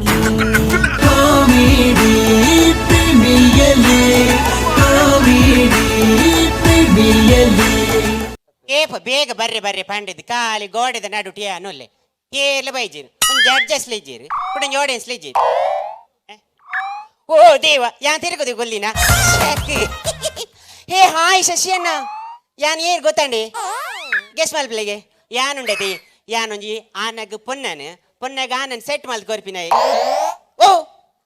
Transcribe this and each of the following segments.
Premier League. Comedy Premier League, Comedy Premier League. ಏಪ ಬೇಗ ಬರ್ರಿ ಬರ್ರಿ ಪಂಡಿದ್ ಖಾಲಿ ಗೋಡೆದ ನಡು ಟಿಯಾ ಅನ್ನೊಲ್ಲೆ ಏರ್ಲ ಬೈಜೀರು ಒಂದು ಜಡ್ಜಸ್ ಲಿಜ್ಜೀರು ಒಂಜಿ ಆಡಿಯನ್ಸ್ ಲಿಜ್ಜೀರು. ಓ ದೇವ, ಯಾನ್ ತಿರುಗುದು ಗೊಲ್ಲಿನ. ಹೇ ಹಾಯ್ ಶಶಿ ಅಣ್ಣ, ಯಾನ್ ಏರ್ ಗೊತ್ತಂಡಿ? ಗೆಸ್ ಮಲ್ಪಲೆಗೆ ಯಾನುಂಡತಿ? ಯಾನೊಂಜಿ ಆನಗ್ ಪೊನ್ನನ್ ಪೊನ್ನಗ ಆನನ್ ಸೆಟ್ ಮಲ್ತ್ ಕೊರ್ಪಿನ. ಓ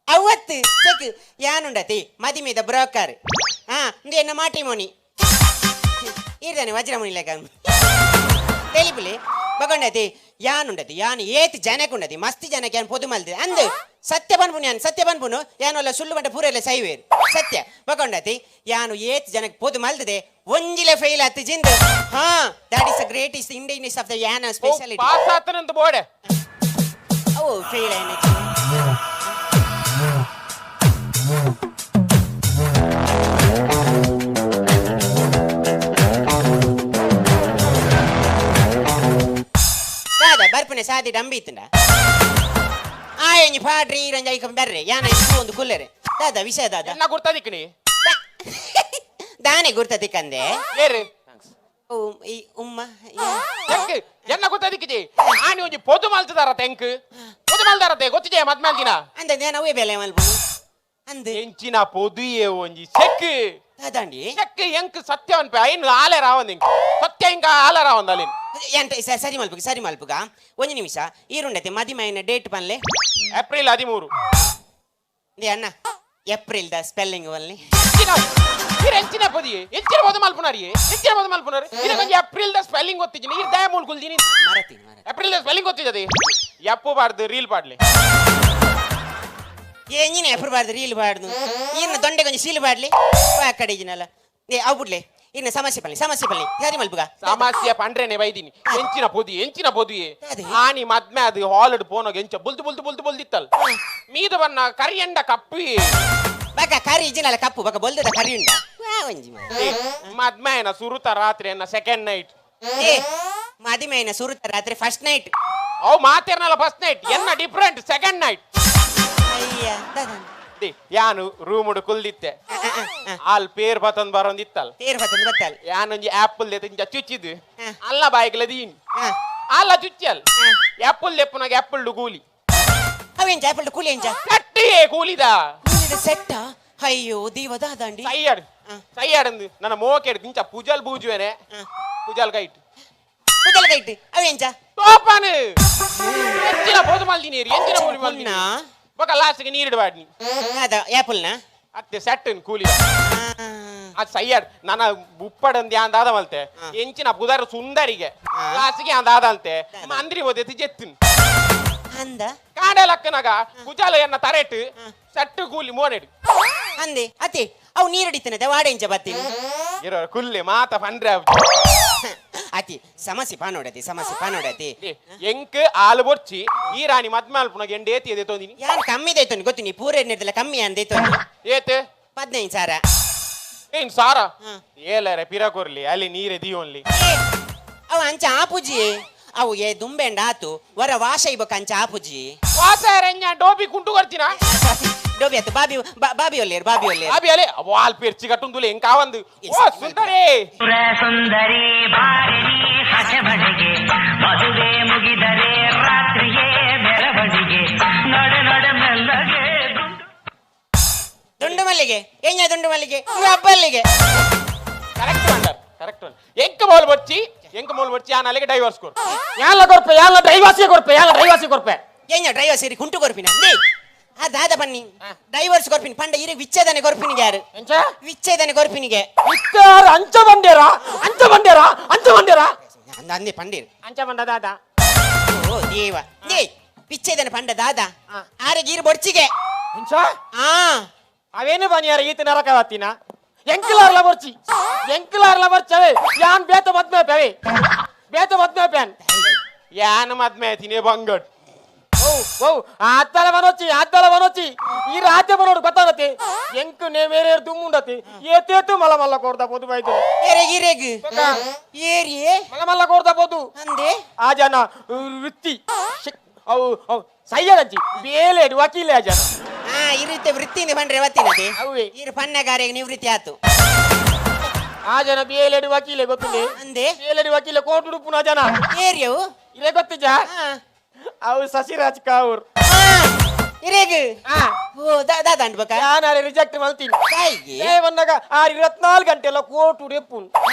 ಅವತ್ತು ಚೆಕ್ ಯಾನುಂಡತಿ ಮದಿಮೇದ ಬ್ರೋಕರ್. ಹಾ, ಇಂದು ಎನ್ನ ಮಾಟಿ ಮೋನಿ ಇರ್ದಾನೆ ವಜ್ರಮುನಿ ಲೆಕ್ಕ ತೆಲಿಪುಲಿ ಬಗೊಂಡತಿ. ಯಾನುಂಡತಿ ಯಾನು ಏತ್ ಜನಕ್ಕೆ ಮಸ್ತಿ ಜನಕ್ಕೆ ಯಾನ್ ಪೊದು ಮಲ್ದೆ ಅಂದ್ ಸತ್ಯ ಪನ್ಪುನು. ಯಾನ್ ಸತ್ಯ ಪನ್ಪುನು, ಯಾನೊಲ್ಲ ಸುಳ್ಳು ಬಂಟ ಪೂರೆಲ್ಲ ಸೈವೇರು ಸತ್ಯ ಬಗೊಂಡತಿ. ಯಾನು ಏತ್ ಜನಕ್ಕೆ ಪೊದು ಮಲ್ದದೆ, ಒಂಜಿಲೆ ಫೇಲ್ ಆತು ಜಿಂದ. ಹಾ, that is the greatest Indianness of the ಯಾನ ಸ್ಪೆಷಾಲಿಟಿ. ಪಾಸ್ ಆತನಂತ ಬೋಡೆ. ಓ ಫೇಲ್ ಆಯ್ನ. ದಾದ ಬರ್ಪುನೆ ಸಾದಿ ಡಂಬಿ ಇತ್ತುಂಡ ಆಯಂಜಿ ಪಾಡ್ರಿ ಈರಂಜಿ ಐಕ ಬರ್ರೆ ಯಾನ ಒಂದು ಕುಲ್ಲೆರೆ. ದಾದ ವಿಷಯ ದಾದ? ಎನ್ನ ಗುರ್ತದಿಕ್ಕಿನಿ? ದಾನೆ ಗುರ್ತ ತಿಕ್ಕಂದೆ. ಏರು? ಓ ಈ ಉಮ್ಮ. ಎಂಕ್ ಎನ್ನ ಗುರ್ತದಿಕ್ಕಿಜಿ? ಆನಿ ಒಂಜಿ ಪೊದು ಮಲ್ತದಾರ, ತೆಂಕ್ ಪೊದು ಮಲ್ದಾರತೆ ಗೊತ್ತಿಜೆ ಮದ್ಮಾಲ್ದಿನ. ಅಂದ ನೇನ ಅವೇ ಬೆಲೆ ಮಲ್ಪುನು ಅಂದ್. ಎಂಚಿನ ಪೊದುಯೇ ಒಂಜಿ ಸೆಕ್. ದಾದಾಂಡಿ? ಸೆಕ್ ಎಂಕ್ ಸತ್ಯ ಅನ್ಪೆ ಐನ್ ಆಲೆ ರಾವಂದ ಎಂಕ್ ಸತ್ಯ ಇಂಕ ಆಲೆ ರಾವಂದ ಅಲ್ಲಿನ್. ಎಂತ ಸರಿ ಮಲ್ಪುಗ, ಸರಿ ಮಲ್ಪುಗ. ಒಂಜಿ ನಿಮಿಷ, ಈರುಂಡತೆ ಮದಿಮೈನ ಡೇಟ್ ಪನ್ಲೆ. ಏಪ್ರಿಲ್ 13. They ಅಣ್ಣ, April the spelling ಒನ್ಲಿ. ಎಂಚಿನ ಈರ್ ಎಂಚಿನ ಪೊದಿಯೆ? ಎಂಚಿನ ಪೊದು ಮಲ್ಪುನಾರಿ? ಎಂಚಿನ ಪೊದು ಮಲ್ಪುನಾರಿ? ಇದಕ್ಕೊಂಜಿ April the spelling ಗೊತ್ತಿಜ್ಜಿ, ನೀರ್ ದಯ ಮೂಲ್ ಕುಲ್ದಿನಿ. ಮರತೀನಿ ಮರ. April the spelling ಗೊತ್ತಿದ್ದದೆ? ಎಪ್ಪು ಬಾರ್ದು ರೀಲ್ ಪಾಡ್ಲೆ. ಏ ನೀನು ಎಪ್ರು ಬಾರ್ದು ರೀಲ್ ಬಾರ್ದು, ಇನ್ನು ದೊಂಡೆ ಕೊಂಚ ಸೀಲು ಬಾಡ್ಲಿ ಆ ಕಡೆ ಇಜಿನಲ್ಲ. ಏ ಅವು ಬಿಡ್ಲೆ, ಇನ್ನು ಸಮಸ್ಯೆ ಪಲ್ಲಿ, ಸಮಸ್ಯೆ ಪಲ್ಲಿ, ಸರಿ ಮಲ್ಪುಗ. ಸಮಸ್ಯೆ ಪಂಡ್ರೇನೆ ಬೈದಿನಿ. ಎಂಚಿನ ಪೊದಿ, ಎಂಚಿನ ಪೊದಿಯೆ? ಅದೇ. ಆನಿ ಮದ್ಮೆ ಅದು ಹಾಲ್ ಪೋನೋಗ ಎಂಚ ಬುಲ್ದು ಬುಲ್ದು ಬುಲ್ದು ಬುಲ್ದಿತ್ತಲ್ ಮೀದ ಬನ್ನ ಕರಿಯಂಡ ಕಪ್ಪಿ. ಬಕ ಕರಿ ಇಜಿನಲ್ಲ ಕಪ್ಪು ಬಕ ಬೊಲ್ದದ ಕರಿ ಉಂಡ ವಾ ಒಂಜಿ ಮದ್ಮೆನ ಸುರುತ ರಾತ್ರಿ ಎನ್ನ ಸೆಕೆಂಡ್ ನೈಟ್. ಏ ಮದಿಮೈನ ಸುರುತ ರಾತ್ರಿ ಫಸ್ಟ್ ನೈಟ್. ಅವು ಮಾತೇರ್ನಲ್ಲ ಫಸ್ಟ್ ನೈಟ್, ಎನ್ನ different second night. ಅಯ್ಯ ದಾದ. ಯಾನು ರೂಮುಡು ಕುಲ್ದಿತ್ತೆ, ಆಲ್ ಪೇರ್ ಬತ್ತಂದ್ ಬರೋಂದಿತ್ತಲ್. ತೇರು ಬತ್ತಂದು ಬತ್ತಲ್. ಯಾನೊಂಜಿ ಆಪಲ್ ದೆತ್ತ ಇಂಚ ಚುಚ್ಚಿದ್. ಅಲ್ಲ ಬಾಯ್ಗಲ ದೀನ್. ಅಲ್ಲ ಚುಚ್ಚಲ್. ಆಪಲ್ ದೆಪ್ಪುನಾಗ ಆಪಲ್ ಕೂಲಿ. ಅವೆಂಚ ಆಪಲ್ ಕೂಲಿ ಎಂಚ? ಕಟ್ಟಿಯೇ ಕೂಲಿದ. ಕೂಲಿದ ಸೆಟ್ಟ? ಅಯ್ಯೋ ದೀವ, ದಾದಾಂಡಿ? ಸೈಯಾಡ್ ಸೈಯಾಡಂದು ನನ್ನ ಮೋಕೆಡ್ ಇಂಚ ಪುಜಲ್ ಬೂಜುವೆನೆ. ಪುಜಲ್ ಕೈಟ್. ಪುಜಲ್ ಕೈಟ್ ಅವೆಂಚ? ತೋಪಾನು ಎಂಚಿನ ಪೋದು ಮಲ್ದಿನೀರು, ಎಂಚಿನ ಪೋದು ಮಲ್ದಿನಿ? ಪುನ್ನ? ಬೊಕ ಲಾಸ್ಟ್ಗೆ ನೀರಿಡು ಬಾಡ್ನಿ. ಅದ ಆಪಲ್ನ? ಅತ್ತೆ ಸೆಟ್ ಕೂಲಿ ಅದು ಸೈಯಾಡ್ ನನ್ನ ಉಪ್ಪಡಂದು ಯಾನ್ ದಾದ ಮಲ್ತೆ. ಎಂಚಿನ ಪುದರ್ ಸುಂದರಿಗೆ. ಲಾಸ್ಟ್ಗೆ ಯಾನ್ ದಾದ ಅಲ್ತೆ ಮಂದ್ರಿ ಓದೈತಿ ಜೆತ್ತಿನ್. ಅಂದ. ಕಾಡೆ ಲಕ್ಕನಾಗ ಕುಜಾಲ ಎನ್ನ ತರೆಟ್ ಸೆಟ್ ಕೂಲಿ ಮೋನೆಡು. ಅಂದೆ ಅತ್ತೆ, ಅವು ನೀರಡಿತನದೆ ವಾಡೆಂಚ ಬತ್ತೀನಿ. ಇರೋ ಕುಲ್ಲೆ ಮಾತ ಪಂಡ್ರೆ. ಅತಿ ಸಮಸ್ಯೆ ಪಾನೋಡತಿ, ಸಮಸ್ಯೆ ಪಾನೋಡತಿ. ಎಂಕ್ ಆಲು ಬೊರ್ಚಿ, ಈ ರಾಣಿ ಮದ್ಮೆ ಅಲ್ಪುನಾಗ ಎಂಡ್ ಏತಿ ಎದೆ ತೊಂದಿನಿ. ಯಾನ್ ಕಮ್ಮಿ ದೈತೋನಿ ಗೊತ್ತು, ನೀ ಪೂರ ನಿರ್ದಲ ಕಮ್ಮಿ ಅಂದೈತೋನಿ. ಏತೆ? 15,000. ಏನ್ ಸಾರ? ಏಲರೆ ಪಿರ ಕೊರ್ಲಿ, ಅಲ್ಲಿ ನೀರೆ ದೀವನ್ಲಿ. ಏ, ಅವು ಅಂಚ ಆಪುಜಿ ಅವು. ಏ ದುಂಬೆಂಡ ಆತು ವರ ವಾಶ ಇಬಕ ಅಂಚ ಆಪುಜಿ. ವಾಸ ರೆಂಜ ಡೋಬಿ ಕುಂಟು ಕೊರ್ಚಿನ. ಡೋಬಿ ಆತು ಬಾಬಿ ಬಾಬಿ ಒಲ್ಲೇರು, ಬಾಬಿ ಒಲ್ಲೇರು. ಅಬಿ ಅಲೆ ವಾಲ್ ಪೆರ್ಚಿ ಕಟ್ಟುಂದುಲೆ ಎಂಕ್ ಆವಂದು. ಓ ಸುಂದರೇ. ಸುಂದರಿ ಬಾರಿನಿ ಹಸೆಬಡೆಗೆ, ಮದುವೆ ಮುಗಿದರೆ ರಾತ್ರಿಯೇ ಮೆರವಣಿಗೆ, ನಡೆ ನಡೆ ಮೆಲ್ಲಗೆ ದುಂಡು. ದುಂಡು ಮಲ್ಲಿಗೆ ಎಂಜ? ದುಂಡು ಮಲ್ಲಿಗೆ ಇವು ಹಬ್ಬಲ್ಲಿಗೆ. Correct wonder, correct one. ಎಂಕ್ ಮೋಲ್ ಬೊರ್ಚಿ, ಎಂಕ್ ಮೋಲ್ ಬೊರ್ಚಿ, ಆನ್ ಅಲ್ಲಿಗೆ ಡೈವರ್ಸ್ ಕೊರ್. ಯಾಲ ಕೊರ್ಪೆ, ಯಾಲ ಡೈವಾಸಿ ಕೊರ್ಪೆ, ಯಾಲ ಡೈವಾಸಿ ಕೊರ್ಪೆ. ಎಂಜ ಡ್ರೈವರ್ ಸೇರಿ ಕುಂಟು ಕೊರ್ಪಿನ ಅಂದೆ ಆ ದಾದ ಬನ್ನಿ ಡೈವರ್ಸ್ ಕೊರ್ಪಿನಿ ಪಂಡ ಇರು ವಿಚ್ಛೇದನೆ ಕೊರ್ಪಿನಿಗೆ ಯಾರು? ಎಂಚ? ವಿಚ್ಛೇದನೆ ಕೊರ್ಪಿನಿಗೆ. ಇತ್ತಾರ ಅಂಚ ಬಂಡೇರ, ಅಂಚ ಬಂಡೇರ, ಅಂಚ ಬಂಡೇರ. ಅಂದ ಅಂದೆ ಪಂಡೀರ್. ಅಂಚ ಬಂಡ ದಾದ? ಓ ದೇವ, they ವಿಚ್ಛೇದನ ಪಂಡ ದಾದ ಆರೆ ಗೀರು ಬೊಡ್ಚಿಗೆ. ಎಂಚ? ಆ. ಅವೇನು ಬನಿಯಾರ ಈತ ನರಕವತ್ತಿನ? ಎಂಕಲಾರ್ಲ ಬರ್ಚಿ, ಎಂಕಲಾರ್ಲ ಬರ್ಚವೆ. ಯಾನ್ ಬೇತ ಮದ್ಮೆ ಪೆವೆ, ಬೇತ ಮದ್ಮೆ ಪ್ಯಾನ್. ಯಾನ್ ಮದ್ಮೆ ತಿನೇ ಬಂಗಡ್. ಓ ಓ ಆತ್ತಲ ಬನೊಚ್ಚಿ, ಆತ್ತಲ ಬನೊಚ್ಚಿ. ಈ ರಾತ್ರಿ ಬನೋಡು ಗೊತ್ತಾಗತ್ತೆ ಎಂಕು ನೇ ಮೇರೆ ದುಮ್ಮುಂಡತಿ ಏತೇತು ಮಲ ಮಲ್ಲ ಕೊಡ್ದ ಪೋದು ಬೈದು. ಏರೆಗ್ ಇರೆಗ್ ಏರಿಯೇ? ಮಲ ಮಲ್ಲ ಕೊಡ್ದ ಪೋದು. ಅಂದೆ. ಆ ಜನ ವೃತ್ತಿ ಅವು ಅವು ಸಯ್ಯಡಂಚಿ ಬೇಲೆಡು ವಕೀಲೆ ಜನ. ಆ ಇರುತ್ತೆ ವೃತ್ತಿಯಿಂದ ಬಂದ್ರೆ ವತ್ತಿನತೆ. ಅವ್ವೆ. ಇರು ಪನ್ನಗಾರಿಗೆ ನಿವೃತ್ತಿ ಆತು. ಆ ಜನ ಬೇಲೆಡು ವಕೀಲೆ ಗೊತ್ತಿಲ್ಲ. ಅಂದೆ. ಬೇಲೆಡು ವಕೀಲೆ ಕೋರ್ಟ್ ಉಡುಪುನ ಜನ. ಏರಿಯವು. ಇರೇ ಗೊತ್ತಿಜ? ಅವು ಸಸಿರಾಜ್ ಕಾವೂರ್. ಇರೇಗ್. ಆ. ಓ ದಾದ ಬಕ. ಯಾನಾರೆ ರಿಜೆಕ್ಟ್ ಮಲ್ತೀನಿ. ತಾಯಿಗೆ. ಏ ಬಂದಾಗ ಆ 24 ಗಂಟೆ ಎಲ್ಲ ಕೋರ್ಟ್ ಉಡುಪು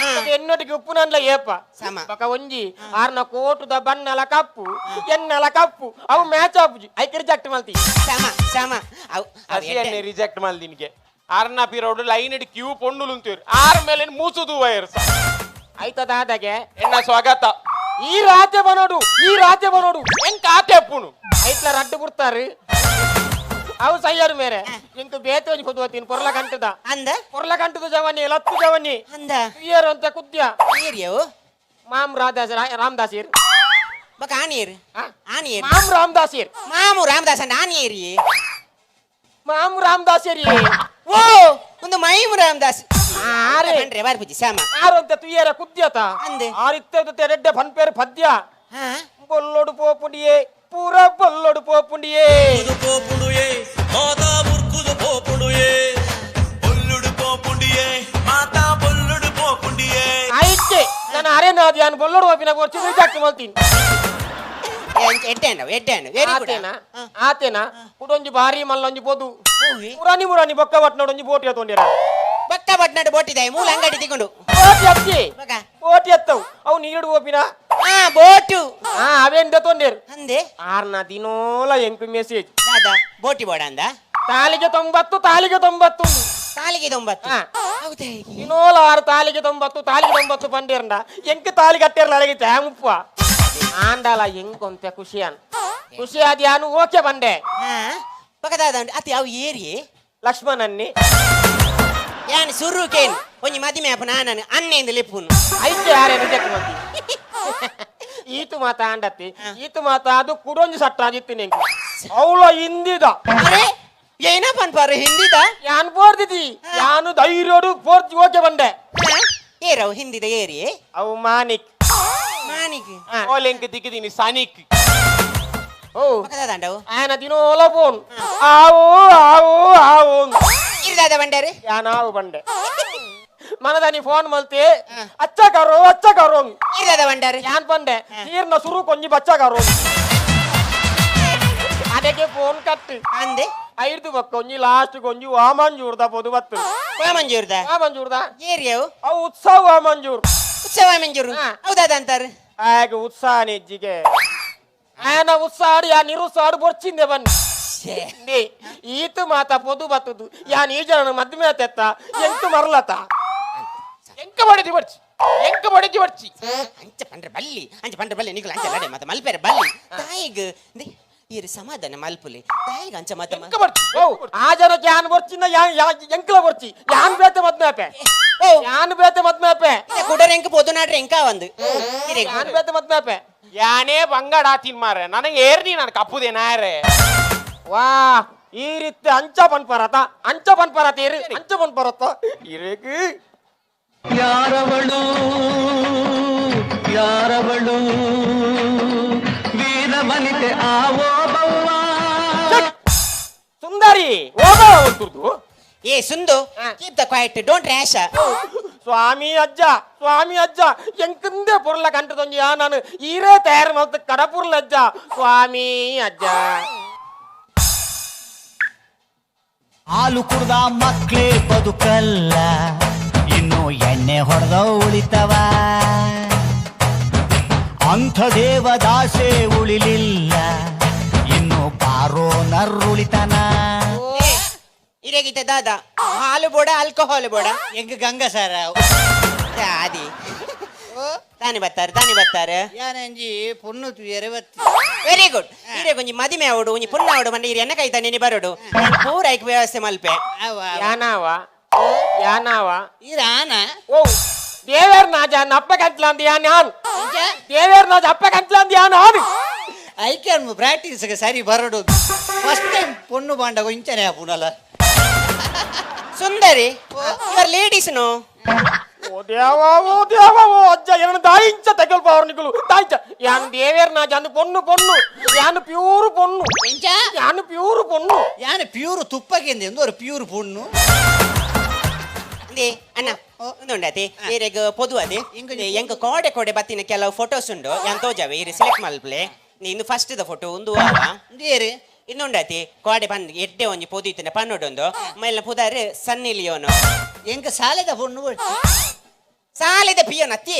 ಎನ್ನೊಟ್ಟಿಗೆ ಉಪ್ಪು ನನ್ಲ ಏಪ. ಸಮ. ಬಕ ಒಂಜಿ ಆರ್ನ ಕೋಟುದ ಬಣ್ಣಲ ಕಪ್ಪು ಎನ್ನಲ ಕಪ್ಪು ಅವು ಮ್ಯಾಚ್ ಆಪುಜಿ ಐಕ್ ರಿಜೆಕ್ಟ್ ಮಲ್ತಿ. ಸಮ ಸಮ ಅವು ಅವು. ಸಸಿಯನ್ನೇ ರಿಜೆಕ್ಟ್ ಮಲ್ದಿನಿಗೆ ಆರ್ನ ಪಿರೋಡು ಲೈನ್ ಇಡ್ ಕ್ಯೂ ಪೊಣ್ಣುಲು ಆರ್ ಮೇಲೆ ಮೂಸುದು ವೈರ್. ಆಯ್ತ ದಾದಾಗೆ. ಎನ್ನ ಸ್ವಾಗತ. ಈ ರಾಜ್ಯ ಬನೋಡು ಈ ರಾಜ್ಯ ಬನೋಡು. ಎಂಕ ಆತೆ ಅಪ್ಪುನು. ಐತ್ಲ ರಡ್ಡು ಬಿಡ್ತಾರೆ ಅವು ಸಯ್ಯಾರು ಮೇರೆ ಇಂಕು ಬೇತೆ ಒಂಜಿ ಪೊದು ಪೊರ್ಲ ಕಂಟದ. ಅಂದ. ಪೊರ್ಲ ಕಂಟದ ಜವನಿ ಲತ್ತು ಜವನಿ. ಅಂದ. ತುಯ್ಯರು ಅಂತ ಕುದ್ಯ. ಏರಿಯವು. ಮಾಮ್ ರಾಧಾಸ್ ರಾಮದಾಸೀರ್. ಬಕ ಆನಿಯರ್. ಆ? ಆನಿಯರ್. ಮಾಮ್ ರಾಮದಾಸೀರ್. ಮಾಮು ರಾಮದಾಸ್ ಅಂಡ ಆನಿಯರಿ. ಮಾಮ್ ರಾಮದಾಸೀರಿ. ಓ ಒಂದು ಮೈಮು ರಾಮದಾಸ್. ಆರೆ. ಪಂಡ್ರೆ ಬಾರಿ ಪೂಜಿ ಸಾಮ. ಆರು ಅಂತ ತುಯ್ಯರ ಕುದ್ಯತ. ಅಂದೆ. ಆರಿತ್ತೆ ತೆರೆಡ್ಡೆ ಫನ್ಪೇರು ಪದ್ಯ. ಹಾ. ಬೊಲ್ಲೊಡು ಪೋಪುಂಡಿಯೇ ಪೂರ ಬೊಲ್ಲೊಡು ಪೋಪುಂಡಿಯೇ. ಪೋಪುಂಡುಯೇ ಮಾತಾ ಮುರ್ಕುದು ಪೋಪುಂಡುಯೇ ಬೊಲ್ಲುಡು ಪೋಪುಂಡಿಯೇ ಮಾತಾ ಬೊಲ್ಲುಡು ಪೋಪುಂಡಿಯೇ. ಐತೆ ನಾನು ಅರೆ ನಾದಿ ನಾನು ಬೊಲ್ಲೊಡು ಪೋಪಿನ ಕೊರ್ಚಿ ರಿಜೆಕ್ಟ್ ಮಲ್ತೀನಿ. ಎಡ್ಡೆ ಎಡ್ಡೆ ವೆರಿ ಗುಡ್. ಆತೇನಾ ಆತೇನಾ ಕುಡೊಂಜಿ ಭಾರಿ ಮಲ್ಲೊಂಜಿ ಪೊದು ಮುರಾನಿ ಮುರಾನಿ ಬೊಕ್ಕ ಬಟ್ನೊಡೊಂಜಿ ಬೋಟಿ ಅತ್ತೊಂಡಿರ. ಬಕ್ಕ ಬಟ್ನಾಡು ಬೋಟಿದೆ ಮೂಲ ಅಂಗಡಿ ತಿಕೊಂಡು. ಬೋಟಿ ಅತ್ತಿ. ಬಕ. ಬೋಟಿ ಅತ್ತವು ಅವು ನೀರುಡು ಪೋಪಿನ. ಹಾ ಬೋಟು. ಹಾ ಅವೇನ್ ತೊಂದೇರು. ಅಂದೆ. ಆರ್ನ ದಿನೋಲ ಎಂಕು ಮೆಸೇಜ್. ದಾದಾ ಬೋಟಿ ಬೋಡ ಅಂದ. ತಾಲಿಗೆ 90 ತಾಲಿಗೆ 90. ತಾಲಿಗೆ 90. ಹಾ. ಹೌದಾ? ದಿನೋಲ ಆರು ತಾಲಿಗೆ 90 ತಾಲಿಗೆ 90 ಬಂಡೇರಂಡ ಎಂಕ್ ತಾಲಿ ಕಟ್ಟೇರ್ಲ ಅಳಗಿ ತ್ಯಾಮುಪ್ಪ ಆಂಡಲ ಎಂಕೊಂತೆ ಖುಷಿಯಾನ್ ಖುಷಿ ಆದ್ಯಾನು ಓಕೆ ಬಂಡೆ. ಹಾ ಬಕ ದಾದ ಉಂಡು ಅತಿ ಅವು ಏರಿ. ಲಕ್ಷ್ಮಣನ್ನಿ. ಯಾನ್ ಸುರು ಕೇನ್ ಒಂಜಿ ಮದಿಮೆ ಅಪ್ಪ ನಾನು ಅನ್ನೆಂದು ಲಿಪ್ಪುನು. ಐಕೆ ಯಾರೇ ರಿಜೆಕ್ಟ್ ಮಾಡ್ತಿ ಈತು ಮಾತ ಆಂಡತ್ತಿ ಈತು ಮಾತ ಅದು ಕುಡೊಂಜಿ ಸಟ್ಟ ಆಗಿತ್ತು ನಿಂಗೆ ಅವಳ ಹಿಂದಿದ. ಅರೆ ಏನ ಪನ್ಪಾರು ಹಿಂದಿದ. ಯಾನ್ ಬೋರ್ದಿದಿ ಯಾನು ಧೈರ್ಯೋಡು ಬೋರ್ದಿ ಓಕೆ ಬಂಡೆ. ಏರವು ಹಿಂದಿದ ಏರಿ. ಅವು ಮಾನಿಕ್. ಮಾನಿಕ್. ಓಲೆಂಕ್ ದಿಕ್ಕಿದೀನಿ ಸಾನಿಕ್. ಓ ಬಕ ದಾದ ಅಂಡವು. ಆಯನ ದಿನೋಲ ಫೋನ್ ಆವು ಆವು ಆವು. ಇರ್ದಾದ ಬಂಡಾರೆ. ಯಾನಾವು ಬಂಡೆ ಮನದಾನಿ ಫೋನ್ ಮಲ್ತಿ ಅಚ್ಚ ಕರೋ ಅಚ್ಚ ಕರೋ. ಇರ್ದಾದ ಬಂಡಾರೆ. ಯಾನ್ ಬಂಡೆ ನೀರ್ನ ಸುರು ಕೊಂಜಿ ಬಚ್ಚ ಕರೋ ಅದಕ್ಕೆ ಫೋನ್ ಕಟ್. ಅಂದೆ. ಐದು ಬಕ್ಕ ಒಂಜಿ ಲಾಸ್ಟ್ ಕೊಂಜಿ ವಾಮಂಜೂರ್ದ ಪೊದು ಬತ್ತು. ವಾಮಂಜೂರ್ದ. ವಾಮಂಜೂರ್ದ. ಏರಿಯವು. ಅವು ಉತ್ಸವ ವಾಮಂಜೂರ್. ಉತ್ಸವ ವಾಮಂಜೂರು. ಹೌದಾದ ಅಂತಾರೆ. ಆಗ ಉತ್ಸಾಹ ನೆಜ್ಜಿಗೆ ಆಯನ ಉತ್ಸಾಹ ಯಾ ನಿರುತ್ಸಾಹ ಬೊರ್ಚಿಂದೆ ಬನ್ನಿ ಈತು ಮಾತ ಪೊದು ಬತ್ತದು ಯಾನ್ ಈ ಜನ ಮದ್ಮೆ ಆತೆತ್ತ ಎಂಟು ಮರಲತ. ಎಂಕ ಬಡಿದಿ ಬರ್ಚಿ ಎಂಕ ಬಡಿದಿ ಬರ್ಚಿ. ಅಂಚ ಪಂಡ್ರೆ ಬಲ್ಲಿ ಅಂಚ ಪಂಡ್ರೆ ಬಲ್ಲಿ ನಿಕುಲು ಅಂಚ ಲಡೆ ಮತ ಮಲ್ಪೆರೆ ಬಲ್ಲಿ ತಾಯಿಗ್ ಈರು ಸಮಾಧಾನ ಮಲ್ಪುಲಿ ತಾಯಿಗ್ ಅಂಚ ಮತ ಎಂಕ ಬರ್ಚಿ. ಓ ಆ ಜನಕ್ಕೆ ಯಾನ್ ಬರ್ಚಿನ ಯಾನ್ ಎಂಕಲ ಬರ್ಚಿ ಯಾನ್ ಬೇತೆ ಮದ್ಮೆ ಆಪೆ. ಓ ಯಾನ್ ಬೇತೆ ಮದ್ಮೆ ಆಪೆ. ಕುಡರ್ ಎಂಕ ಪೊದು ನಾಡ್ರೆ ಎಂಕ ಒಂದು ಯಾನ್ ಬೇತೆ ಮದ್ಮೆ ಆಪೆ. ಯಾನೇ ಬಂಗಡ ತಿನ್ಮಾರೆ ನನಗೆ ಏರ್ನಿ ನಾನು ಕಪ್ಪುದೆ ನಾಯರೆ. ವಾ ಈ ರೀತಿ ಅಂಚ ಪನ್ಪರತ ಅಂಚ ಪನ್ಪರತ ಇರು ಅಂಚ ಪನ್ಪರತ ಇರಕು. ಯಾರವಳು ಯಾರವಳು ವೀರ ವನಿತೆ ಆವೋ ಬವ್ವ. ಸುಂದರಿ ಓಬ ತುರ್ದು. ಏ ಸುಂದು keep the quiet don't rash. ಸ್ವಾಮಿ ಅಜ್ಜ ಸ್ವಾಮಿ ಅಜ್ಜ ಎಂಕಂದೇ ಪೊರ್ಲ ಕಂಟದೊಂಜಿ ನಾನು ಈರೇ ತಯಾರು ಮಲ್ತು ಕಡಪುರ್ಲ ಅಜ್ಜ ಸ್ವಾಮಿ ಅಜ್ಜ. ಹಾಲು ಕುಡ್ದ ಮಕ್ಕಳೇ ಬದುಕಲ್ಲ ಇನ್ನು ಎಣ್ಣೆ ಹೊಡೆದ ಉಳಿತವ ಅಂಥ ದೇವದಾಸೆ ಉಳಿಲಿಲ್ಲ ಇನ್ನು ಬಾರೋ ನರ್ರುಳಿತನ. ಇರೇಗಿತ ದಾದಾ ಹಾಲು ಬೋಡ ಆಲ್ಕೋಹಾಲ್ ಬೋಡ. ಎಂಗ್ ಗಂಗಾ ಸರ. ಆದಿ ತಾನಿ ಬರ್ತಾರೆ ತಾನಿ ಬರ್ತಾರೆ. ಯಾನಂಜಿ ಪೊಣ್ಣು ತುಯರೆ ಬತ್ತಿ. ವೆರಿ ಗುಡ್ ಇರೇ ಕೊಂಜಿ ಮದಿಮೆ ಅವಡು ಒಂಜಿ ಪುಣ್ಣ ಅವಡು ಮಂಡೆ ಇರಿ ಎನ್ನ ಕೈತ ನೀನಿ ಬರೋಡು ಪೂರ ಐಕ್ ವ್ಯವಸ್ಥೆ ಮಲ್ಪೆ. ಯಾನಾವ ಯಾನಾವ ಇರಾನ. ಓ ದೇವೇರ್ ನಾಜ ಅಪ್ಪ ಕಂಟ್ಲ ಅಂದ ಯಾನ್ ಯಾನ್ ದೇವೇರ್ ನಾಜ ಅಪ್ಪ ಕಂಟ್ಲ ಅಂದ ಯಾನ್ ಆನು. ಐಕೆ ಪ್ರಾಕ್ಟೀಸ್ ಸರಿ ಬರಡು ಫಸ್ಟ್ ಟೈಮ್ ಪೊಣ್ಣು ಬಾಂಡಗ ಇಂಚನೆ ಆಪುನಲ್ಲ. ಸುಂದರಿ you are ladies no. ಓ ದೇವ ಓ ದೇವ ಓ ಅಜ್ಜ ಏನನ್ನ ದಾಯಿಂಚ ತಗಲ್ಪ ಪವರ್ನಿಕುಲು ತಾಯ್ತ ಯಾನ್ ದೇವೇರ್ ನಾ ಜಂದು ಪೊಣ್ಣು ಪೊಣ್ಣು ಯಾನ್ ಪ್ಯೂರ್ ಪೊಣ್ಣು ಯಾನ್ ಪ್ಯೂರ್ ಪೊಣ್ಣು ಯಾನ್ ಪ್ಯೂರ್ ತುಪ್ಪಗೆಂದೆ ಒಂದು ಪ್ಯೂರ್ ಪೊಣ್ಣು ಅಣ್ಣ ಉಂದುಂಡತಿ ಈರೆಗ್ ಪೊದು ಅದೇ ಎಂಕ್ ಕೋಡೆ ಕೋಡೆ ಬತ್ತಿನ ಕೆಲವು ಫೋಟೋಸ್ ಉಂಡು ಯಾನ್ ತೋಜಾವೆ ಈರೆ ಸೆಲೆಕ್ಟ್ ಮಲ್ಪ್ಲೆ ಇನ್ನು first the photo ಉಂದು ಆವ ಏರು ಇನ್ನುಂಡತಿ ಕೋಡೆ ಪನ್ ಎಡ್ಡೆ ಒಂಜಿ ಪೊದು ಇತ್ತಿನ ಪನ್ನೊಡೊಂದು ಮೇಲ್ನ ಪುದಾರ್ ಸನ್ನಿ ಲಿಯೋನು ಎಂಕ ಸಾಲೆದ ಪೊಣ್ಣು ಸಾಲೆದ ಪಿಯೋನ್ ಅತ್ತಿ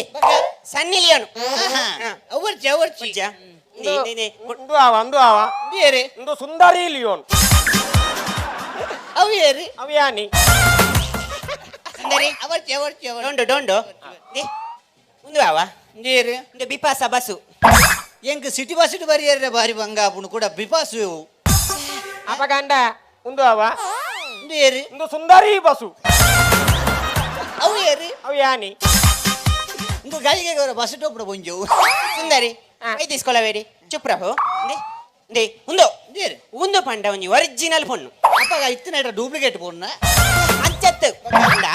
ಸನ್ನಿ ಲಿಯೋನು ಅವರ್ಚಿ ಅವರ್ಚಿ ಉಂದು ಆವ ಉಂದು ಆವ ಏರು ಉಂದು ಸುಂದರಿ ಲಿಯೋನ್ ಅವು ಏರು ಅವು ಯಾನಿ ಸುಂದರಿ ಅವರ್ಚಿ ಅವರ್ಚಿ ಅವರ್ಚಿ ಡೊಂಡು ಡೊಂಡು ಉಂದು ಆವ ಏರು ಉಂದು ಬಿಪಾಸ ಬಸ್ಸು ಎಂಕ್ ಸಿಟಿ ಬಸ್ ಬರಿಯರ್ರೆ ಬಾರಿ ಬಂಗಾಪುಣು ಕೂಡ ಬಿಪಾಸು ಅಪಗಂಡ ಉಂದು ಆವ ಉಂದು ಏರು ಉಂದು ಸುಂದರಿ ಬಸ್ಸು ಅವು ಏರು ಅವು ಯಾನಿ ಇಂದು ಗಾಳಿಗೆ ಬಸ್ ಟೋಪುಡ ಪೊಂಜವು ಸುಂದರಿ ಐತಿಸ್ಕೊಳವೇರಿ ಚುಪ್ರಭು they ಉಂದು ಏರು ಉಂದು ಪಂಡ ಒಂಜಿ ಒರಿಜಿನಲ್ ಪೊಣ್ಣು ಅಪ್ಪಗ ಇತ್ತಿನ ಡೂಪ್ಲಿಕೇಟ್ ಪೊಣ್ಣ ಅಂಚತ್ತು ಪಂಡ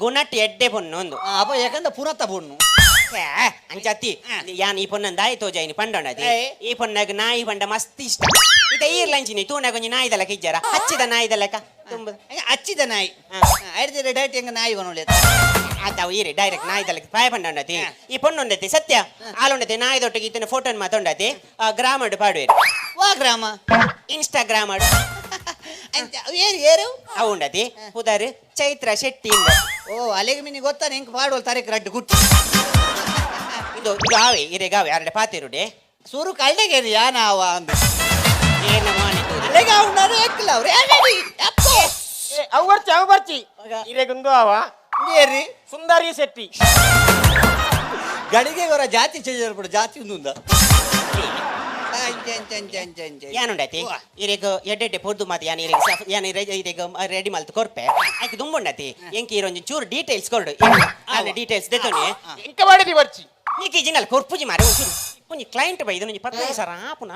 ಗುಣಟ್ ಎಡ್ಡೆ ಪೊಣ್ಣು ಒಂದು ಅಪ್ಪ ಯಾಕಂದ ಪುನತ್ತ ಪೊಣ್ಣು ಅಂಚತ್ತಿ ಯಾನ್ ಈ ಪೊಣ್ಣನ್ ದಾಯಿ ತೋಜಾಯಿನಿ ಪಂಡೊಂಡದಿ ಈ ಪೊಣ್ಣಗ್ ನಾಯಿ ಪಂಡ ಮಸ್ತ್ ಇಷ್ಟ ಇದ ಈರ್ಲಂಚಿನಿ ತೂನಾಗ ಒಂಜಿ ನಾಯಿದ ಲೆಕ್ಕ ಇಜ್ಜಾರ ಹಚ್ಚಿದ ನಾಯಿದ ಲೆಕ್ಕ ತುಂಬ ಹಚ್ಚಿದ ನಾಯಿ ಐಡ್ದಿರ ಡೈರೆಕ್ಟ್ ಹೆಂಗ ನಾಯಿ ಬನೊಳೆ ಆತಾವು ಈರೆ ಡೈರೆಕ್ಟ್ ನಾಯಿದ ಲೆಕ್ಕ ಪಾಯ ಪಂಡೊಂಡತಿ ಈ ಪೊಣ್ಣುಂಡತಿ ಸತ್ಯ ಆಲುಂಡತಿ ನಾಯಿದೊಟ್ಟಿಗೆ ಇತ್ತಿನ ಫೋಟೋನ್ ಮಾತೊಂಡತಿ ಗ್ರಾಮಡ್ ಪಾಡುವೇರು ವಾ ಗ್ರಾಮ ಇನ್ಸ್ಟಾಗ್ರಾಮ್ ಏರು ಏರು ಅವು ಉಂಡತಿ ಪುದರ್ ಚೈತ್ರ ಶೆಟ್ಟಿ ಓ ಅಲೆಗೆ ಮಿನಿ ಗೊತ್ತಾನೆ ಹೆಂಗ್ ಪಾಡುವಲ್ ತಾರೀಕು ರಡ್ಡು ಗುಟ್ಟು ಇದು ಇದು ಆವೆ ಇರೆಗಾವೆ ಅರಡೆ ಪಾತಿರುಡೆ ಸುರು ಕಳ್ಳೆಗೆ ಯಾನಾವ ಅಂದ ಏನ ಮಾನಿ ಅಲೆಗೆ ಅವನಾರು ಎಕ್ಕಲ ಅವ್ರು ಅವು ಬರ್ಚಿ ಅವು ಬರ್ಚಿ ಇರೆಗುಂದು ಆವ ಏರಿ ಸುಂದರಿ ಶೆಟ್ಟಿ ಗಡಿಗೆ ಅವರ ಜಾತಿ ಚೇಂಜ್ ಬಿಡು ಜಾತಿ ಉಂದುಂದ ಯಾನುಂಡತಿ ಇರೆಗ್ ಎಡ್ಡೆಡ್ಡೆ ಪೊರ್ದು ಮಾತು ಯಾನ್ ಇರೆಗ್ ಯಾನ್ ಇರೆಗ್ ರೆಡಿ ಮಲ್ತ್ ಕೊರ್ಪೆ ಆಯ್ಕೆ ದುಂಬುಂಡತಿ ಎಂಕ್ ಈರೊಂಜಿ ಚೂರು ಡೀಟೇಲ್ಸ್ ಕೊರ್ಡು ಡೀಟೇಲ್ಸ್ ದೆತ್ತೊನಿ ಎಂಕ ಮಾಡಿದಿ ಬರ್ಚಿ ನೀಕೆ ಜಿನಲ್ ಕೊರ್ಪುಜಿ ಮಾರೆ ಒಂಚೂರು ಒಂಜಿ ಕ್ಲೈಂಟ್ ಬೈ ಇದೊಂಜಿ 15 ಸಾವಿರ ಆಪುನ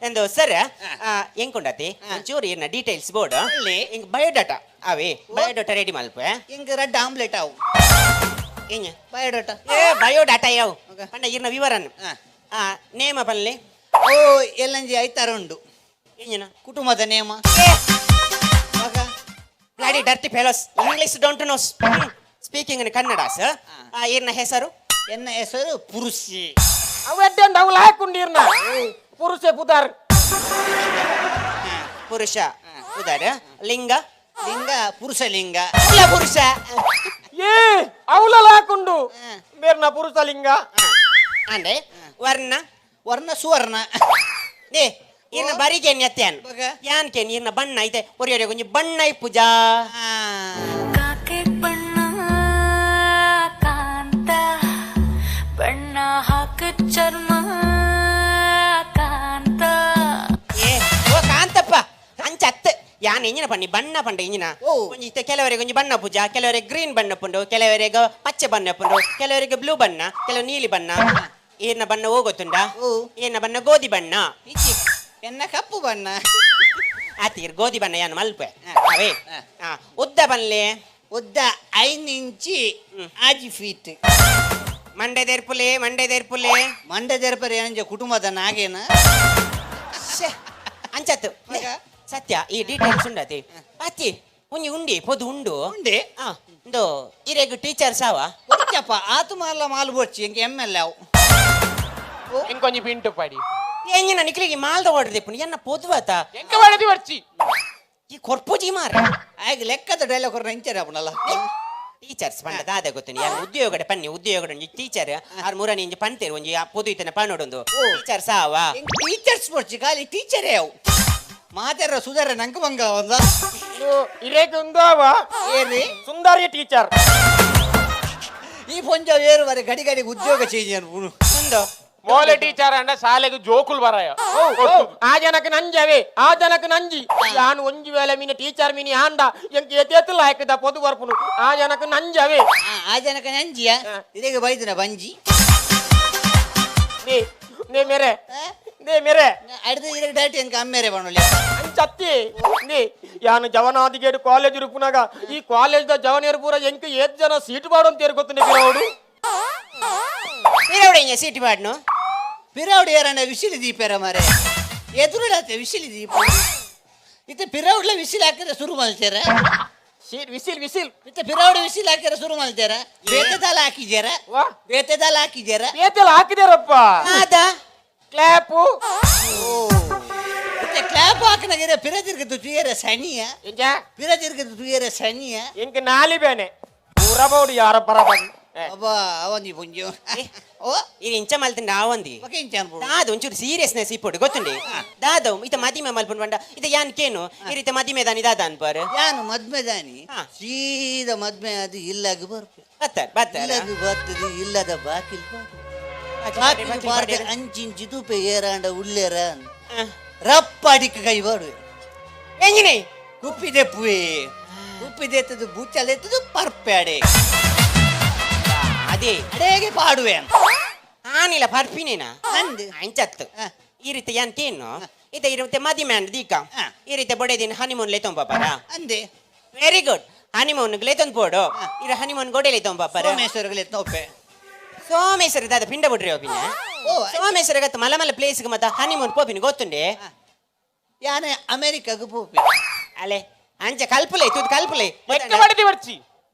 ಎಂದು ಸರ್ ಎಂಕುಂಡತಿ ಒಂಚೂರು ಇರ್ನ ಡೀಟೇಲ್ಸ್ ಬೋರ್ಡ್ ಇಂಕ್ ಬಯೋಡಾಟಾ ಅವೇ ಬಯೋಡಾಟಾ ರೆಡಿ ಮಲ್ಪೆ ಇಂಕ್ ರಡ್ಡ ಆಮ್ಲೆಟ್ ಅವು ಎಂಜ ಬಯೋಡಾಟಾ ಏ ಬಯೋಡಾಟಾ ಯಾವು ಪಂಡ ಇರ್ನ ವಿವರನ್ ನೇಮ ಪಲ್ಲೆ ಓ ಎಲ್ಲಂಜಿ ಐತಾರ ಉಂಡು ಎಂಜಿನ ಕುಟುಂಬದ ನೇಮ Bloody dirty fellows English don't knows speaking in Kannada sir ಇರ್ನ ಹೆಸರು ಎನ್ನ ಹೆಸರು ಪುರುಷಿ ಅವು ಎಡ್ಡೆ ಅವು ಲಾಯಕ್ಕುಂಡಿರ್ನ ಪುರುಷೆ ಪುದಾರ್ ಪುರುಷ ಪುದಾರ್ ಲಿಂಗ ಲಿಂಗ ಪುರುಷ ಲಿಂಗ ಅಲ್ಲ ಪುರುಷ ಏ ಅವಲ ಲಾಕುಂಡು ಬೇರ್ನ ಪುರುಷ ಲಿಂಗ ಅಂದ್ರೆ ವರ್ಣ ವರ್ಣ ಸುವರ್ಣ ಏ ಇರ್ನ ಬರಿಗೆ ಎತ್ಯಾನ್ ಯಾನ್ಕೆ ನೀರ್ನ ಬಣ್ಣ ಐತೆ ಒರಿಯೊರೆ ಕೊಂಚ ಬಣ್ಣ ಇಪ್ಪುಜಾ ಕಾಕೆ ಬಣ್ಣ ಕಾಂತ ಬಣ್ಣ ಹಾಕ ಚರ್ಮ ಕಾಂತ ಏ ಓ ಕಾಂತಪ್ಪ ಅಂಚ ಅತ್ತ ಯಾನ್ ಎಂಜಿನ ಪನ್ನಿ ಬಣ್ಣ ಪಂಡ ಎಂಜಿನ ಒಂಜಿ ಇತ್ತೆ ಕೆಲವರಿಗೆ ಒಂಜಿ ಬಣ್ಣ ಪೂಜಾ ಕೆಲವರಿಗೆ ಗ್ರೀನ್ ಬಣ್ಣ ಪುಂಡು ಕೆಲವರಿಗೆ ಪಚ್ಚೆ ಬಣ್ಣ ಪುಂಡು ಕೆಲವರಿಗೆ ಬ್ಲೂ ಬಣ್ಣ ಕೆಲವು ನೀಲಿ ಬಣ್ಣ ಏನ ಬಣ್ಣ ಹೋಗೋತುಂಡ ಏನ ಬಣ್ಣ ಗೋಧಿ ಬಣ್ಣ ಎನ್ನ ಕಪ್ಪು ಬಣ್ಣ ಆತೀರ್ ಗೋಧಿ ಬಣ್ಣ ಯಾನ್ ಮಲ್ಪೆ ಅವೇ ಉದ್ದ ಬನ್ಲೆ ಉದ್ದ 5 ಇಂಚಿ 6 ಫೀಟ್ ಮಂಡೆ ದೇರ್ಪುಲೆ ಮಂಡೆ ದೇರ್ಪುಲೆ ಮಂಡೆ ದೇರ್ಪರೆ ಏನಂಜ ಕುಟುಂಬದ ನಾಗೇನ ಅಂಚತ್ತು ಸತ್ಯ ಈ ಡೀಟೇಲ್ಸ್ ಉಂಡತಿ ಅತ್ತಿ ಒಂಜಿ ಉಂಡಿ ಪೊದು ಉಂಡು ಉಂಡಿ ಇಂದು ಇರೆಗ್ ಟೀಚರ್ಸ್ ಆವ ಬೊಚ್ಚಪ್ಪ ಆತು ಮಾಲ ಮಾಲ್ ಬೊಚ್ಚಿ ಎಂಕ್ ಎಮ್ ಎಲ್ ಅವು ಎಂಕೊಂಜಿ ಪಿಂಟು ಪಡಿ ಎಂಜಿನ ನಿಕ್ಲಿಗೆ ಮಾಲ್ದ ಓಡರ್ ದಿಪ್ಪುನು ಎನ್ನ ಪೊದುವತ ಎಂಕ ಮಾಡಿದಿ ಬರ್ಚಿ ಈ ಕೊರ್ಪುಜಿ ಮಾರ ಆಗ ಲೆಕ್ಕದ ಡೈಲಾಗ್ ಕೊರ್ನ ಇಂಚರ ಅಪನಲ್ಲ ಟೀಚರ್ಸ್ ಪಂಡ ದಾದ ಗೊತ್ತುನಿ ಯಾರು ಉದ್ಯೋಗಡೆ ಪನ್ನಿ ಉದ್ಯೋಗಡೆ ಒಂಜಿ ಟೀಚರ್ ಆರ್ ಮೂರನೇ ಇಂಜಿ ಪಂತೇರು ಒಂಜಿ ಪೊದು ಇತ್ತನ ಪನ್ನೊಡೊಂದು ಟೀಚರ್ಸ್ ಆವ ಟೀಚರ್ಸ್ ಬೊಚ್ಚಿ ಖಾಲಿ ಟೀಚರೇ ಅವು ಮಾತಾರ ಸುಧಾರ ನಂಗೆ ಬಂಗ ಒಂದ ಇರೇಕ್ ಉಂದು ಆವ ಏರಿ ಸುಂದರಿ ಟೀಚರ್ ಈ ಪೊಂಜ ಏರು ಬರೆ ಗಡಿ ಗಡಿಗೆ ಉದ್ಯೋಗ ಚೇಂಜ್ ಅನ್ಪುನು ಉಂದು ಮೋಲೆ ಟೀಚರ್ ಅಂಡ ಶಾಲೆಗೆ ಜೋಕುಲ್ ಬರಾಯ ಆ ಜನಕ್ಕೆ ನಂಜವೇ ಆ ಜನಕ್ಕೆ ನಂಜಿ ಯಾನು ಒಂಜಿ ವೇಳೆ ಮೀನ ಟೀಚರ್ ಮೀನಿ ಆಂಡ ಎಂಕ್ ಏತೇತು ಲಾಯಕದ ಪೊದು ಬರ್ಪುನು ಆ ಜನಕ್ಕೆ ನಂಜವೇ ಆ ಜನಕ್ಕೆ ನಂಜಿಯ ಇದೀಗ ಬೈದಿನ ಬಂಜಿ ನೇ ನೇ ಮೇರೆ ನೇ ಮೇರೆ ಅಡ್ದು ಇದಕ್ಕೆ ಡೈರೆಕ್ಟ್ ಎಂಕ ಅಮ್ಮೇರೆ ಬಣ್ಣೊಳ್ಳೆ ಅಂಚತ್ತಿ ನೇ ಯಾನು ಜವನಾದಿಗೇಡು ಕಾಲೇಜ್ ರುಪುನಾಗ ಈ ಕಾಲೇಜ್ the ಜವನಿಯರು ಪೂರ ಎಂಕ್ ಏತ್ ಜನ ಸೀಟ್ ಬಾಡು ಅಂತ ಗೊತ್ತು ಬಿರೋಡು ಪಿರವಡೆ ಸೀಟಿ ಪಾಡ್ನು ಪಿರವಡೆ ಏರಣ್ಣ ವಿಸಿಲಿ ದೀಪೇರ ಮಾರೆ ಎದುರುಡಾತೆ ವಿಸಿಲಿ ದೀಪ ಇತ್ತೆ ಪಿರವಡ್ಲ ವಿಸಿಲ್ ಹಾಕಿದ್ರೆ ಶುರು ಮಲ್ತೇರ ವಿಸಿಲ್ ವಿಸಿಲ್ ಇತ್ತೆ ಪಿರವಡೆ ವಿಸಿಲ್ ಹಾಕಿದ್ರೆ ಶುರು ಮಲ್ತೇರ ಬೇತೆದಾಲ ಹಾಕಿದ್ಯಾರ ಬೇತೆದಾಲ ಹಾಕಿದ್ಯಾರ ಬೇತೆಲ್ಲ ಹಾಕಿದ್ಯಾರಪ್ಪ ಆದ ಕ್ಲಾಪು ಇತ್ತೆ ಕ್ಲಾಪ್ ಹಾಕಿನಾಗಿರ ಪಿರದಿರ್ಗದ್ದು ತುಯರ ಸನಿಯ ಪಿರದಿರ್ಗದ್ದು ತುಯರ ಸನಿಯ ಎಂಕ್ ನಾಲಿ ಬೇನೆ ಪೂರಬೌಡು ಯಾರ ಪರಬಂದು ಅಬ್ಬಾ ಅವಂದಿ ಪುಂಜು ಓ ಇದು ಇಂಚ ಮಲ್ತಿಂಡ ಆವಂದಿ ದಾದ ಒಂಚೂರು ಸೀರಿಯಸ್ನೆಸ್ ಇಪ್ಪೊಡು ಗೊತ್ತುಂಡಿ ದಾದ ಇತ ಮದಿಮೆ ಮಲ್ಪುಂಡು ಬಂಡ ಇತ ಯಾನ್ ಕೇನು ಈ ರೀತಿ ಮದಿಮೆ ದಾನಿ ದಾದ ಅನ್ಪಾರು ಯಾನು ಮದ್ಮೆ ದಾನಿ ಸೀದಾ ಮದ್ಮೆ ಅದು ಇಲ್ಲಾಗ ಬರ್ಪೆ ಬತ್ತಾರೆ ಬತ್ತಾರೆ ಇಲ್ಲಾಗ ಬರ್ತದೆ ಇಲ್ಲದ ಬಾಕಿಲ್ ಬಾಕಿಲ್ ಬಾರ್ದೆ ಅಂಚಿಂಚಿ ತೂಪೆ ಏರಾಂಡ ಉಳ್ಳೇರ ರಪ್ಪ ಅಡಿಕ ಕೈ ಬಾಡುವೆ ಎಂಜಿನಿ ಕುಪ್ಪಿದೆಪ್ಪುವೆ ಕುಪ್ಪಿದೆತ್ತದು ಬೂಚಲೆತ್ತದು ಪರ್ಪೆ ಅದೇ ಅಡೇಗೆ ಪಾಡುವೆ ಆನಿಲ್ಲ ಪರ್ಪಿನೇನಾ ಅಂದ್ ಅಂಚತ್ತು ಈ ರೀತಿ ಯಾನ್ ಕೇನು ಇತ ಈ ರೀತಿ ಮದಿಮೆ ಅಂಡ್ ದೀಕ ಈ ರೀತಿ ಬೊಡೆದಿನ ಹನಿಮೂನ್ ಲೇತೊಂಬ ಪಾರ ಅಂದೆ ವೆರಿ ಗುಡ್ ಹನಿಮೂನ್ ಲೇತೊಂದು ಪೋಡು ಇರ ಹನಿಮೂನ್ ಗೋಡೆ ಲೇತೊಂಬ ಪಾರ ಸೋಮೇಶ್ವರಗೆ ಲೇತೊಪ್ಪೆ ಸೋಮೇಶ್ವರ ದಾದ ಪಿಂಡ ಬಿಡ್ರಿ ಹೋಪಿನ ಸೋಮೇಶ್ವರ ಗತ್ತ ಮಲ ಮಲ ಪ್ಲೇಸ್ ಮತ್ತ ಹನಿಮೂನ್ ಪೋಪಿನ ಗೊತ್ತುಂಡೆ ಯಾನೆ ಅಮೆರಿಕಾಗ ಪೋಪಿ ಅಲೆ ಅಂಚ ಕಲ್ಪುಲೆ ತುದು ಕಲ್ಪುಲೆ ಎಕ್ಕ ಬಡದಿ ಬರ್ಚಿ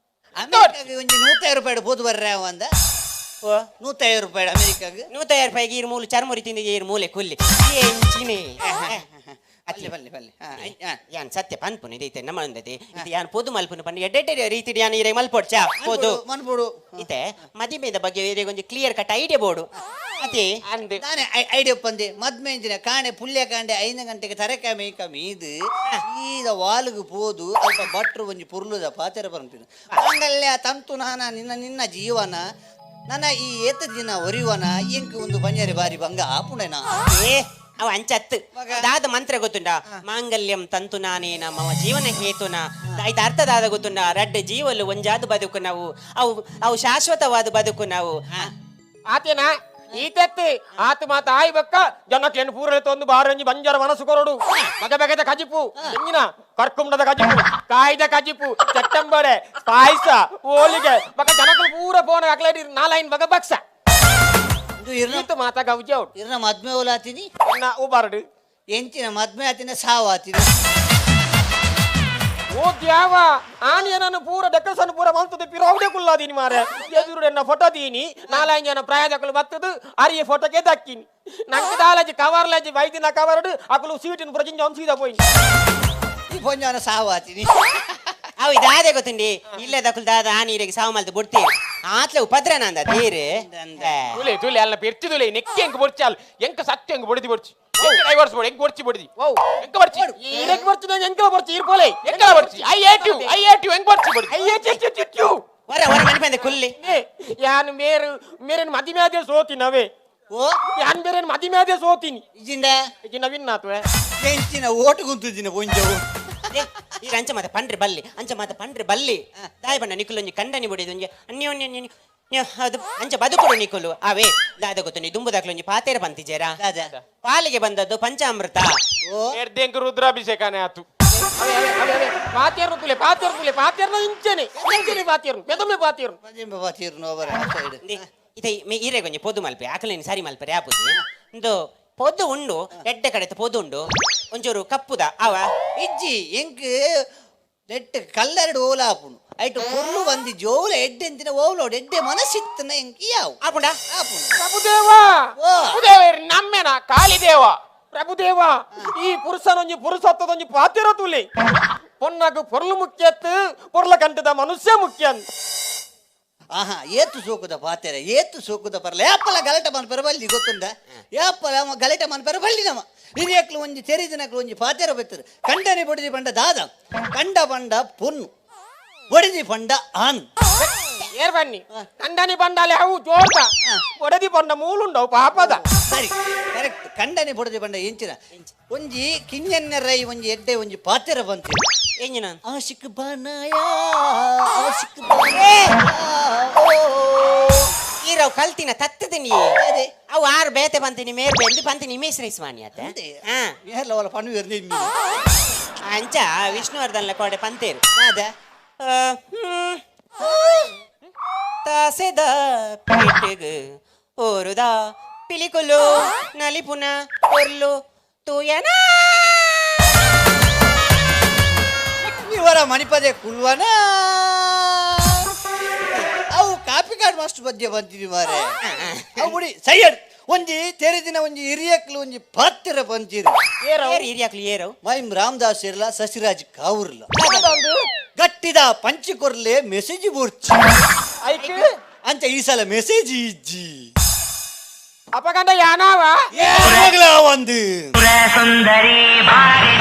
ಅಮೆರಿಕಾಗ ಒಂಜಿ 150 ರೂಪಾಯಿ ಪೋದು ಬರ್ರೆ ಅಂದ 150 ರೂಪಾಯಿ ಅಮೆರಿಕಾಗ 150 ರೂಪಾಯಿಗೆ ಇರು ಮೂಲು ಚರ್ಮುರಿ ತಿಂದಿಗೆ ಇರು ಮೂಲೆ ಕುಲ್ಲಿ ಎಂಚಿನಿ ಬಲ್ಲೆ ಬಲ್ಲೆ ಬಲ್ಲೆ ಯಾನ್ ಸತ್ಯ ಪನ್ಪುನು ಇದೈತೆ ನಮ್ಮ ಅಂದತೆ ಇದು ಯಾನ್ ಪೊದು ಮಲ್ಪುನು ಪನ್ನಿ ಎಡ್ಡೆಡ್ಡೆ ರೀತಿ ಯಾನ್ ಇರೆ ಮಲ್ಪೊಡ್ಚಾ ಪೊದು ಮನ್ಪೊಡು ಇತ್ತೆ ಮದಿಮೆದ ಬಗ್ಗೆ ಇರೆ ಒಂಜಿ ಕ್ಲಿಯರ್ ಕಟ್ ಐಡಿಯಾ ಬೋಡು ಅದೇ ನಾನೇ ಐಡಿಯಾ ಪಂದೆ ಮದ್ಮೆ ಇಂಚಿನ ಕಾಣೆ ಪುಲ್ಯ ಕಾಂಡೆ 5 ಗಂಟೆಗೆ ತರಕಾಯಿ ಮೇಯ್ಕ ಮೀದು ಸೀದಾ ವಾಲ್ಗ್ ಪೋದು ಅಲ್ಪ ಭಟ್ರು ಒಂಜಿ ಪುರ್ಲುದ ಪಾತೆರ ಪನ್ಪಿನ ಹಂಗಲ್ಲೇ ತಂತು ನಾನ ನಿನ್ನ ನಿನ್ನ ಜೀವನ ನನ್ನ ಈ ಏತ ದಿನ ಒರಿವನ ಎಂಕ್ ಒಂದು ಬಂಜಾರಿ ಬಾರಿ ಬಂಗ ಆಪುಣೆನ ಏ ಅವ ಅಂಚತ್ತು ದಾದ ಮಂತ್ರ ಗೊತ್ತುಂಡ ಮಾಂಗಲ್ಯಂ ತಂತು ನಾನೇನ ಮಮ ಜೀವನ ಹೇತುನ ಆಯ್ತು ಅರ್ಥ ದಾದ ಗೊತ್ತುಂಡ ರಡ್ಡ ಜೀವಲು ಒಂಜಾದ ಬದುಕು ನಾವು ಅವು ಅವು ಶಾಶ್ವತವಾದ ಬದುಕು ನಾವು ಆತೇನಾ ಈತೆತ್ತಿ ಆತ ಮಾತ ಆಯ್ ಬಕ್ಕ ಜನಕ್ಕೆ ಪೂರ ತಂದು ಬಾರಂಜಿ ಬಂಜಾರ ಮನಸ್ಸು ಕೊರಡು ಬಗೆ ಬಗೆದ ಕಜಿಪು ಎಂಜಿನ ಕರ್ಕುಂಡದ ಕಜಿಪು ಕಾಯ್ದ ಕಜಿಪು ಚಟ್ಟಂಬಡೆ ಪಾಯಸ ಹೋಳಿಗೆ ಬಕ ಜನಕ್ಕೆ ಪೂರ ಫೋನ್ ಹಾಕ್ಲಾಡಿ ನಾಲೈನ್ ಬಗ ಬಕ್ಸ ಈತ ಮಾತ ಗೌಜಿ ಔಟ್ ಇರ್ನ ಮದ್ಮೆ ಓಲಾತೀನಿ ಉಬಾರಡು ಎಂಚಿನ ಮದ್ಮೆ ಆತಿನ ಸಾವಾತಿನ ಓ ದ್ಯಾವ ಆನಿಯ ನಾನು ಪೂರ ಡೆಕೋರೇಷನ್ ಪೂರ ಮಲ್ತದೆ ಪಿರೌಡೆ ಕುಲ್ಲಾದೀನಿ ಮಾರೆ ಎದುರು ಎನ್ನ ಫೋಟೋ ದೀನಿ ನಾಲೈನ್ ಜನ ಪ್ರಾಯದಕಲು ಬತ್ತದು ಅರಿಯ ಫೋಟೋಕೆ ದಕ್ಕಿನಿ ನಂಗೆ ದಾಲಜಿ ಕವರ್ಲಜಿ ವೈದ್ಯನ ಕವರ್ಡು ಅಕಲು ಸೀಟಿನ ಪೂರ ಜಿಂಜ ಸೀದಾ ಪೋಯಿ ಈ ಪೊಂಜಾನ ಸಾವಾತಿನಿ ಅವು ಇದಾದೆ ಗೊತ್ತುಂಡಿ ಇಲ್ಲೇ ದಕುಲ್ ದಾದ ಆನಿ ಇರೆಗೆ ಸಾವು ಮಲ್ತು ಬುಡ್ತಿ ಆತ್ಲೆ ಉಪದ್ರನ ಅಂದ ತೀರು ತುಲೆ ತುಲೆ ಅಲ್ಲ ಪೆರ್ಚಿ ತುಲೆ ನೆಕ್ಕಿ ಎಂಕ್ ಬೊಡ್ಚಾಲ್ ಎಂಕ ಸತ್ಯ ಎಂಕ್ ಬೊಡಿದಿ ಬೊಡ್ಚಿ ಎಂಕ ಡೈವರ್ಸ್ ಬೋಡು ಎಂಕ್ ಬೊಡ್ಚಿ ಬೊಡಿದಿ ಎಂಕ ಬೊಡ್ಚಿ ಈರೆಗ್ ಬರ್ಚಿ ಎಂಕಲ ಬರ್ಚಿ ಈರ್ ಪೋಲೆ ಎಂಕಲ ಬೊಡ್ಚಿ I hate you I hate you ಎಂಕ್ ಬೊಡ್ಚಿ ಬೊಡಿದಿ I hate you ಹೊರ ಹೊರ ಮನೆ ಕುಲ್ಲಿ ಯಾನು ಮೇರು ಮೇರೇನು ಮದಿಮ್ಯಾದೆ ಸೋತಿನವೇ ಓ ಯಾನ್ ಬೇರೆ ಮದಿಮ್ಯಾದೆ ಸೋತಿನಿ ಇಜಿಂದ ಇಜಿನ ವಿನ್ ಆತುವೆ ಎಂಚಿನ ಓಟು ಗುಂತುಜಿನ ಪೊಂಜವು ಈಗ ಅಂಚ ಮಾತ ಪಂಡ್ರೆ ಬಲ್ಲಿ ಅಂಚ ಮಾತ ಪಂಡ್ರೆ ಬಲ್ಲಿ ದಾಯ ಬಣ್ಣ ನಿಕುಲೊಂಜಿ ಕಂಡನಿ ಬೊಡಿದು ಒಂಜಿ ಅನ್ಯೋನ್ಯ ಅದು ಅಂಚ ಬದುಕುಡು ನಿಕುಲು ಅವೇ ದಾದ ಗೊತ್ತು ನೀ ದುಂಬುದಾಕ್ಲೊಂಜಿ ಪಾತೇರ ಪಂತಿಜೇರಾ ಪಾಲಿಗೆ ಬಂದದ್ದು ಪಂಚಾಮೃತ ಎರ್ದೆಂಕ್ ರುದ್ರಾಭಿಷೇಕನೇ ಆತು ಪಾತೇರು ತುಲೆ ಪಾತೇರು ತುಲೆ ಪಾತೇರ್ನ ಇಂಚನೆ ಇಂಚನೆ ಪಾತೇರು ಪೆದೊಮ್ಮೆ ಪಾತೇರು ಪಾತೇರು ಅವರ ಇತ್ತೆ ಈರೆ ಕೊಂಚ ಪೊದು ಮಲ್ಪೆ ಆಕಲೇನು ಸರಿ ಮಲ್ಪೆ ಆಪುಜಿ ಇಂದು ಪೊದು ಉಂಡು ಎಡ್ಡೆ ಕಡೆತ ಪೊದು ಉಂಡು ಒಂಚೂರು ಕಪ್ಪುದ ಅವ ಇಜ್ಜಿ ಎಂಕ್ ನೆಟ್ ಕಲ್ಲರಡು ಓಲ ಆಪುಂಡು ಐಟು ಪೊರ್ಲು ಬಂದಿ ಜೋಲ ಎಡ್ಡೆ ಅಂತಿನ ಓಲೋಡು ಎಡ್ಡೆ ಮನಸ್ಸಿತ್ತನ ಎಂಕ್ ಯಾವು ಆಪುಂಡ ಆಪುಂಡು ಪ್ರಭುದೇವ ಪ್ರಭುದೇವ ನಮ್ಮೆನ ಕಾಳಿದೇವ ಪ್ರಭುದೇವ ಈ ಪುರುಷನೊಂಜಿ ಪುರುಷತ್ವದೊಂಜಿ ಪಾತಿರ ತುಲಿ ಪೊನ್ನಗು ಪೊರ್ಲು ಮುಖ್ಯತ್ತು ಪೊರ್ಲ ಕಂಟದ ಮನುಷ್ಯ ಮುಖ್ಯ ಆಹಾ ಏತು ಸೋಕುದ ಪಾತೆರ ಏತು ಸೋಕುದ ಪರ್ಲ ಯಾಪಲ ಗಲಾಟೆ ಮನ್ಪೆರ ಬಲ್ಲಿ ಗೊತ್ತುಂಡ ಯಾಪಲ ಗಲಾಟೆ ಮನ್ಪೆರ ಬಲ್ಲಿ ನಮ್ಮ ಹಿರಿಯಕ್ಲು ಒಂಜಿ ತೆರಿದಿನಕ್ಲು ಒಂಜಿ ಪಾತೆರ ಬತ್ತರು ಕಂಡನೆ ಬೊಡಿದಿ ಪಂಡ ದಾದ ಕಂಡ ಪಂಡ ಪೊನ್ನು ಬೊಡಿದಿ ಪಂಡ ಆನ್ ಏರ್ ಬನ್ನಿ ಕಂಡನಿ ಬಂಡಾಲೆ ಅವು ಜೋರ್ದ ಒಡದಿ ಪಂಡ ಮೂಲುಂಡವು ಪಾಪದ ಸರಿ ಕರೆಕ್ಟ್ ಕಂಡನಿ ಬೊಡದಿ ಪಂಡ ಎಂಚಿನ ಒಂಜಿ ಕಿಂಜನ್ನ ರೈ ಒಂಜಿ ಎಡ್ಡೆ ಒಂಜಿ ಪಾತೆರ ಬಂತು ಎಂಜಿನ ಆಶಿಕ್ ಬನಾಯಾ ಆಶಿಕ್ ಬನಾಯಾ ಈರವ್ ಕಲ್ತಿನ ತತ್ತದಿನಿ ಅವು ಆರು ಬೇತೆ ಬಂತೀನಿ ಮೇರ್ ಬೆಂದು ಪಂತಿನಿ ಮೇಸ್ರೈಸ್ವಾಣಿ ಆತ ಮೇರ್ಲ ಅವಲ ಪಣ್ಣು ಅಂಚ ವಿಷ್ಣುವರ್ಧನ್ಲ ಕೋಡೆ ಪಂತೇರು ಅದ ತಾಸೆದ ಪೇಟೆಗ್ ಊರುದ ಪಿಲಿಕುಲು ನಲಿಪುನ ಪೊರ್ಲು ತೂಯನಾ. ಇವರ ಮಣಿಪದೆ ಕುಲ್ವನ ಅವು ಕಾಪಿಕಾಡ್ ಮಾಸ್ಟರ್ ಮಧ್ಯೆ ಬಂದಿದ್ವಿ ಮಾರೆ. ಅವು ಬುಡಿ ಸೈಯಡ್ ಒಂಜಿ ತೆರೆದಿನ ಒಂಜಿ ಹಿರಿಯಕ್ಲು ಒಂಜಿ ಪಾತ್ರ ಬಂದಿರು. ಏರು ಹಿರಿಯಕ್ಲು ಏರು? ಮೈಮ್ ರಾಮದಾಸ್ ಇರ್ಲ, ಸಸಿರಾಜ್ ಕಾವುರ್ಲ ಗಟ್ಟಿದ ಪಂಚಿ ಕೊರ್ಲೆ ಮೆಸೇಜ್ ಬೋರ್ಚಿ. ಐಕ್ ಅಂಚ ಈ ಸಲ ಮೆಸೇಜ್ ಇಜ್ಜಿ. ಅಪಗಂಡ ಯಾನಾವ? ಒಂದು ಸುಂದರಿ ಭಾರಿ.